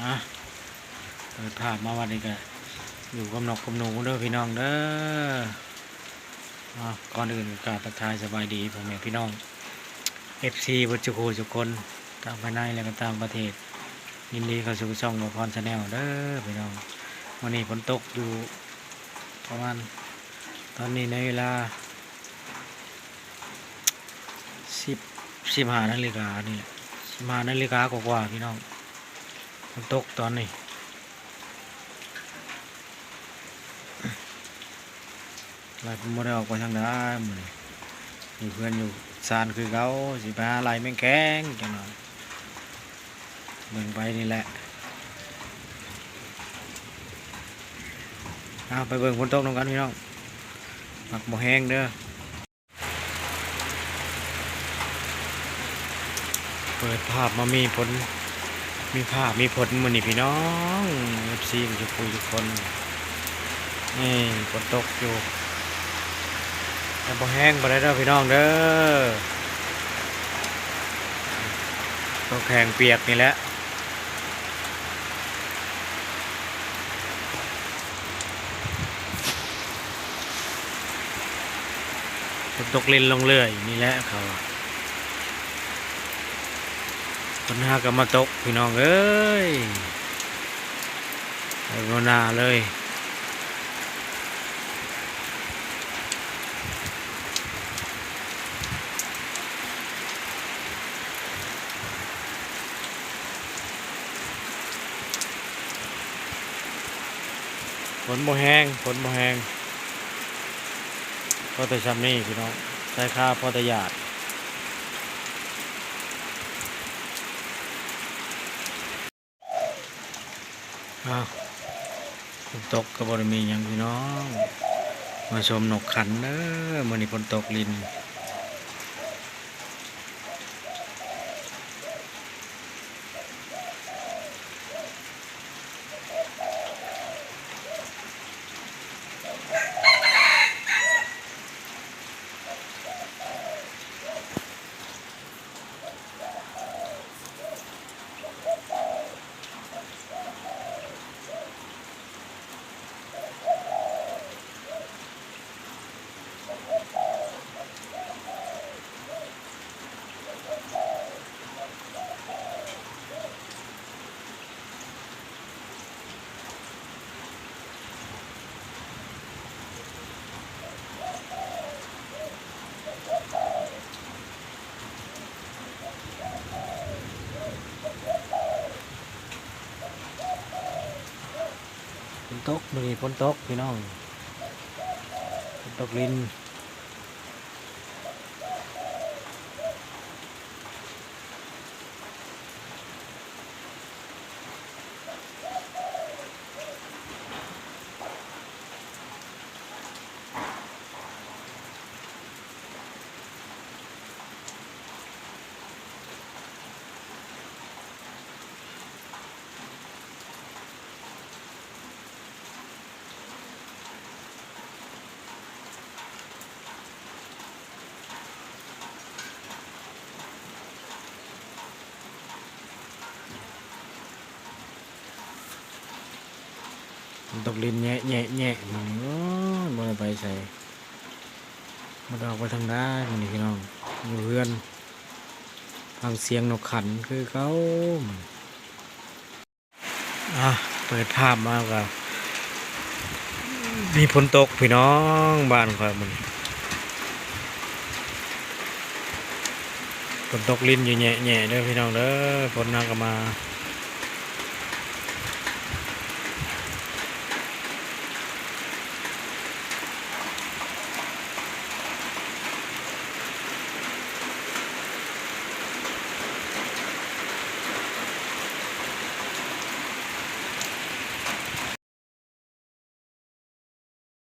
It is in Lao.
ອ່ະ ເປີດພາບມາວັດນີ້ກະຢູ່ກັບນົກກັບໜູເດີພີ່ນ້ອງເດີ. ອ່ະ ກ່ອນອື່ນກະກາບທັກທາຍສະບາຍດີພໍ່ແມ່ພີ່ນ້ອງ ເອັຟຊີ ເບິດສູ່ຄູ່ສູ່ຄົນ ທັງພາຍໃນ ແລະກະຕ່າງປະເທດ. ຍິນດີເຂົ້າສູ່ຊ່ອງບ່າວພອນ Channel ເດີພີ່ນ້ອງ. ມື້ນີ້ຝົນຕົກຢູ່ປະມານ ຕອນນີ້ໃນເວລາ ສິບ ສິບຫ້ານາລິການີ້ແຫຼະ ສິບຫ້ານາລິກາກວ່າໆ ພີ່ນ້ອງ. ຝົນຕົກຕອນນີ້ ຫຼາຍຄົນບໍ່ໄດ້ອອກໄປທາງໃດມື້ນີ້ ຢູ່ເຮືອນຢູ່ຊານຄືເກົ່າ. ຊິໄປຫາໄລ່ແມງແຄງຈັກໜ່ອຍ ເບິ່ງໄປນີ້ແຫຼະ. ເອົາ ໄປເບິ່ງຝົນຕົກນຳກັນພີ່ນ້ອງ ມັກບໍ່ແຮງເດີ. ເປີດພາບມາມີຝົນ ມີຟ້າມີຝົນມື້ນີ້ພີ່ນ້ອງ ເອັຟຊີ ທຸກຜູ້ທຸກຄົນ. ນີ້ຝົນຕົກຢູ່ ແຕ່ບໍ່ແຮງປານໃດເດີພີ່ນ້ອງເດີ ຕົກແຫ້ງປຽກນີ້ແຫຼະ. ຝົນຕົກລິນລົງເລື້ອຍນີ້ແຫຼະເຂົາວ່າ ຝົນຫາກະມາຕົກພີ່ນ້ອງເອີຍ ໄປບໍ່ໜ້າເລີຍ. ຝົນບໍ່ແຮງ ຝົນບໍ່ແຮງ ພໍແຕ່ຊ່ຳນີ້ພີ່ນ້ອງ ໃສ່ຄາພໍແຕ່ຢາດ. ອ້າວ ຝົນຕົກກະບໍ່ໄດ້ມີຫຍັງພີ່ນ້ອງ ມາຊົມນົກຂັນເດີ. ມື້ນີ້ຝົນຕົກລິນ. ຝົນຕົກ ມື້ນີ້ຝົນຕົກພີ່ນ້ອງ ຝົນຕົກລິນ. ມັນຕົກລິນແຍະໆໆ ມື້ນີ້ ໂອ້ຍ ບໍ່ໄດ້ໄປໃສ ບໍ່ໄດ້ອອກໄປທາງໃດມື້ນີ້ພີ່ນ້ອງ ຢູ່ເຮືອນ ຟັງສຽງນົກຂັນຄືເກົ່າ. ອ່າ ເປີດພາບມາກະມີຝົນຕົກພີ່ນ້ອງ ບ້ານຂ້ອຍມື້ນີ້ ຝົນຕົກລິນຢູ່ແຍະໆ ເດີພີ່ນ້ອງເດີ ຝົນຫາກະມາ